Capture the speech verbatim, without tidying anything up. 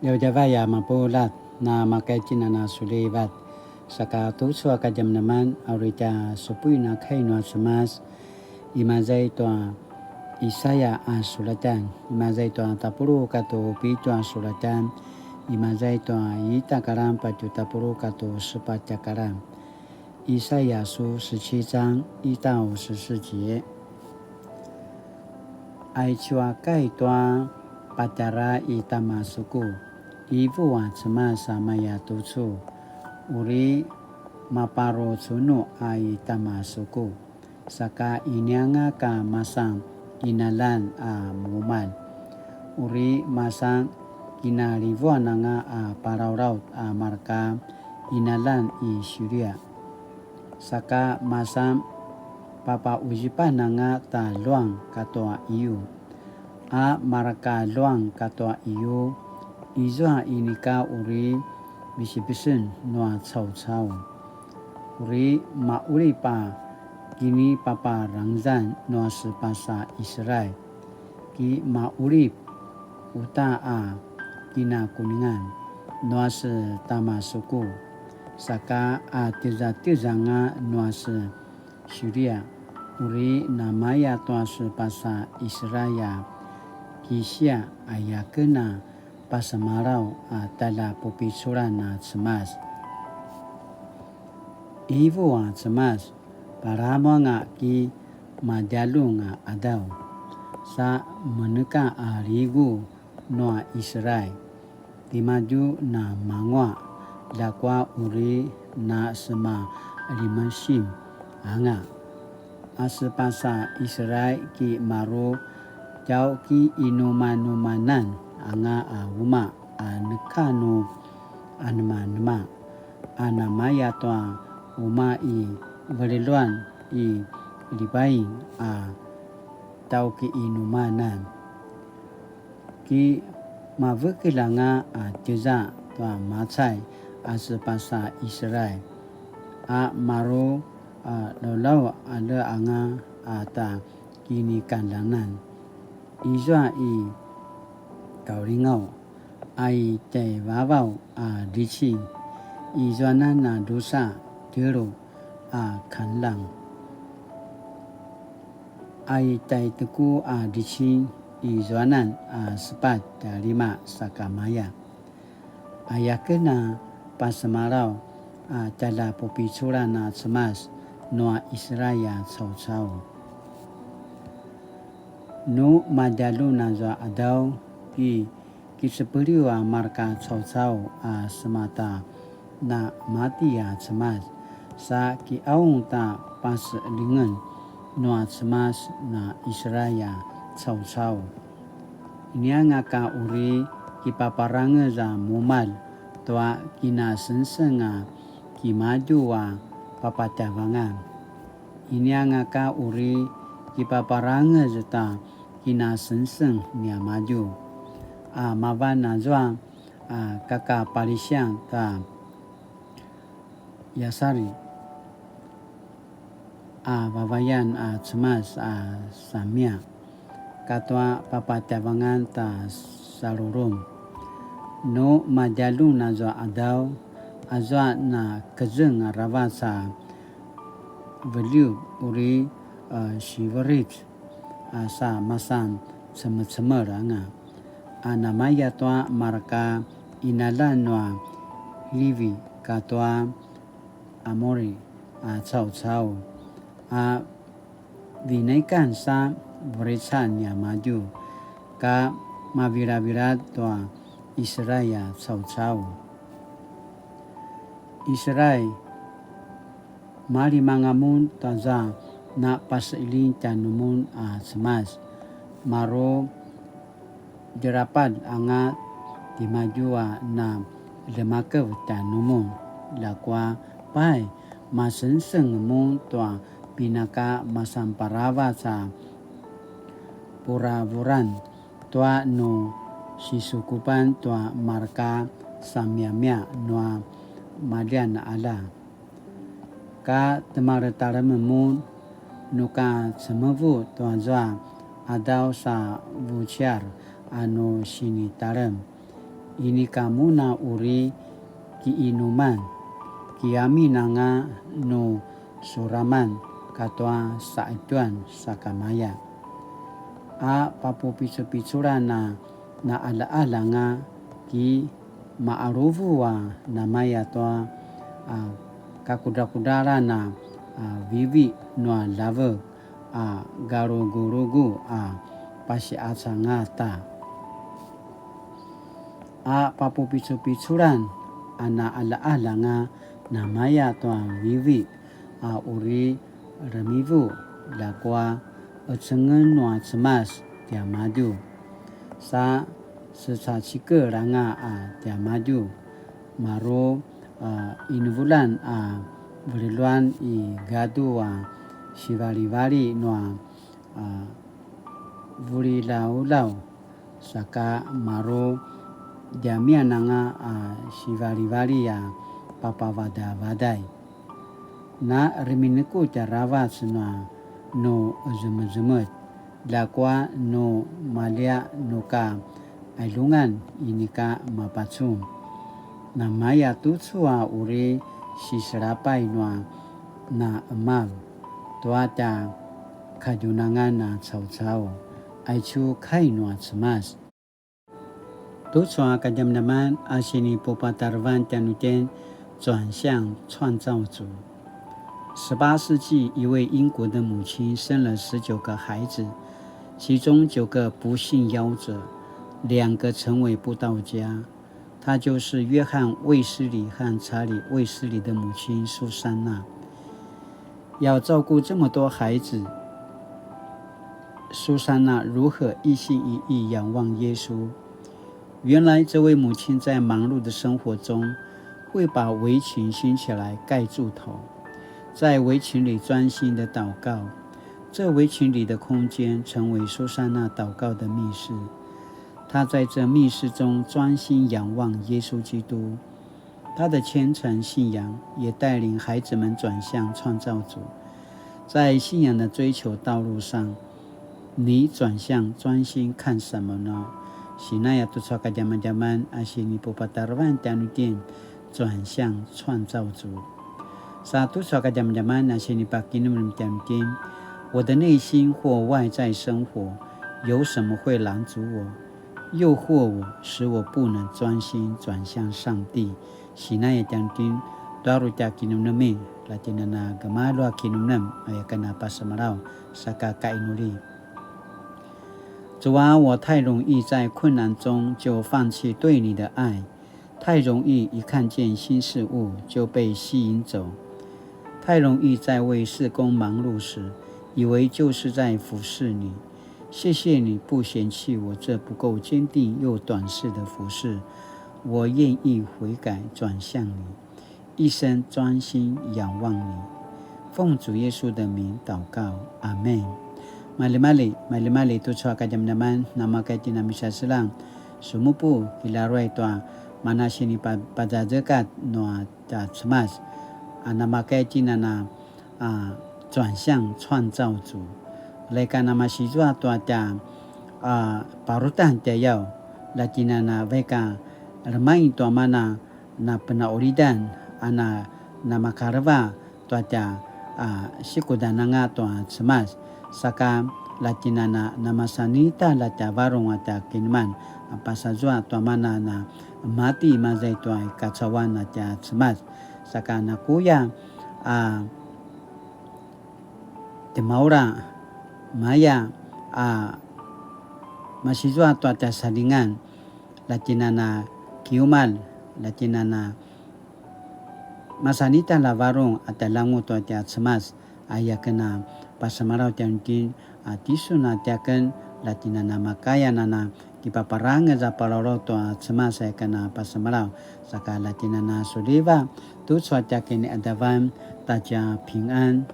Djavadjavay a mapuljat, na makaitjinan a sulivat. Saka tucu a kadjamadjaman, a uri tja supuin a kai nua Cemas, imaza i tua Isaya a sulatjan, imaza i tua tapuluq katua pitju a sulatjan, imaza i tua ita a kalan patje tapuluq katua sepatj a kalan. 以赛亚书十七章一到十四节。Aicu a kai tua patjara i Tamasuku, ivu a Cemas a maya tucu, uri maparucunu a i Tamasuku, saka inianga ka masan qinaljan a mumalj, uri masan kinalivuananga a palalaut a marka qinaljan i Siria. Saka masan papauzipananga ta luang katua iyu, a marka luang katua iyu, izua inika uri bisibisen nua caucau. Uri maqulip a kinipaparangezan nua sepasa Israel, ki maqulip uta a kinakuningan nua se Tamasuku, saka a tjezatjezanga nua se Siria, uri namaya tua sepasa Israel a kisiaq a yaken a pasemalaw a tjaljapupiculan a Cemas. Ivu a Cemas, palamuanga ki madjaljun a qadaw, sa meneka a ligu nua Israel, timadju na manguaq, ljakua uri na semalimesim anga. A sepasa Israel ki maru tjauki inumanumanan anga a umaq a neka nu anemanema, a namaya tua umaq i veljeluan i Livaing a tjauki inumanan. Ki mavekelj anga a tjeza tua macay a sepasa Israel, a maru a lawlaw ale anga a ta kinikanlanan. Izua i kaulingaw, a i tjaivavaw a djicing, izuanan a drusa tjelu a kanlang. A i tjaiteku a djicing, izuanan a sepatj tjalima sakamaya. Ayaken a pasemalaw a tjaljapupiculan a Cemas nua Israel a caucau. Nu madjaljun azua qadaw, ki kicepeliw a marka caucau a semata namati a Cemas, sa kiqaung ta paseqelingen nua Cemas na Israel a caucau. Inianga ka uri kipaparangez a mumalj tua kinasengseng a kimadju a papatjavangan. Inianga ka uri kipaparangez ta kinasengseng niamadju, a mavan azua a kakapalisiang ta Yasari, a vavayan a Cemas a samia, katua papatjavangan ta Salulum. Nu madjaljun azua qadaw, azua na kezeng aravac a veliu uri, a, siverit, a, sa masan cemecemel anga. A namaya tua marka qinaljan nua Livi katua Amori a caucau, a vinaikan sa vurican niamadju, ka mavilavilad tua Israel a caucau. Israel, malimanga mun taza na paseqeljing tjanumun a Cemas, maru djerapad anga timadju a na ljemakev tjanumun, ljakua pai masengseng mun tua pinaka masanparavac a puravuran tua nu sisukupan tua marka samiamia nua maljian a qalja. Ka temaletalemen mun, nu ka cemevu tuazua qadaw sa vuciar a nu sinitalem, Inika mun a uri kiinuman, kiamin anga nu suraman katua saqetjuan sakamaya. A papupicupiculan a naqalaqal anga ki maqaruvu a namaya tua, a, kakudrakudralan a, a, vivi nua ljavek a garugurugu a pasiqacangata. A papupicupiculan a naqalaqal anga namaya tua vivi a uri remivu, ljakua qecengen nua Cemas tiamadju. Sa secacikel anga a tiamadju, maru, a, inevulan a veljeluan i gadu a sivalivali nua, a, vulilaulaw, saka maru djamian anga a sivalivali a papavadavaday. Na remineku tjaravac nua nu zemezemetj, ljakua nu malia nu ka ailungan inika mapacun. Namaya tucu a uri siselapay nua na qemal tua tja kadjunangan a caucau, aicu kai nua Cemas. Tucu a kadjamadjaman a sinipupatarevan tjanuitjen, 转向创造主。十八世纪，一位英国的母亲生了十九个孩子，其中九个不幸夭折，两个成为布道家。她就是约翰·卫斯理和查理·卫斯理的母亲苏珊娜。要照顾这么多孩子，苏珊娜如何一心一意仰望耶稣？原来，这位母亲在忙碌的生活中，会把围裙掀起来盖住头，在围裙里专心的祷告。这围裙里的空间成为苏珊娜祷告的密室。她在这密室中专心仰望耶稣基督。她的虔诚信仰也带领孩子们转向创造主。在信仰的追求道路上，你转向专心看什么呢？Sinaya tucu a kadjamadjaman a sinipupatarevan tjanuitjen, 转向创造主。Sa tucu a kadjamadjaman a sinipakinemnem tjanuitjen, 我的内心或外在生活有什么会拦阻我、诱惑我，使我不能专心转向上帝？Sinaya tjanuitjen, tua uri tja kinemnemi, la tjinana gemalju a kinemnem, aya ken a pasemalaw, saka kainuli. 主啊，我太容易在困难中就放弃对你的爱，太容易一看见新事物就被吸引走，太容易在为事工忙碌时，以为就是在服侍你。谢谢你不嫌弃我这不够坚定又短视的服侍，我愿意悔改转向你。 一生专心仰望你。奉主耶稣的名祷告，阿们。Maljimalji, maljimalji tucu a kadjamadjaman, namakaya itjen a misaseljang, sumupu, kilaruay tua, mana sinipa-, pazazekatj nua tja Cemas, a namakaya itjen a na, a, 转向创造主. Leka namasizua tua tja, a, parutan tjayaw, la tjinana vaik a, remaing tua mana, na penaqulidan a na, namakaleva tua tja, a, sikudananga tua Cemas, saka la tjinana namasanita la tja varung a tja kineman, a pasazua tua mana na mati mazay tua i kacauan a tja Cemas, saka nakuya, a, temaula, maya, a, masizua tua tja salingan, la tjinana kiumal, la tjinana masanita la varung a tja langu tua tja Cemas, aya ken a pasemalaw tjanuitjen, a tisun a tiaken, la tjinana makaya nana kipaparangez a palawlaw tua Cemas aya ken a pasemalaw, saka la tjinana suliva, tucu a tja kiniqadavan, ta tja pingan.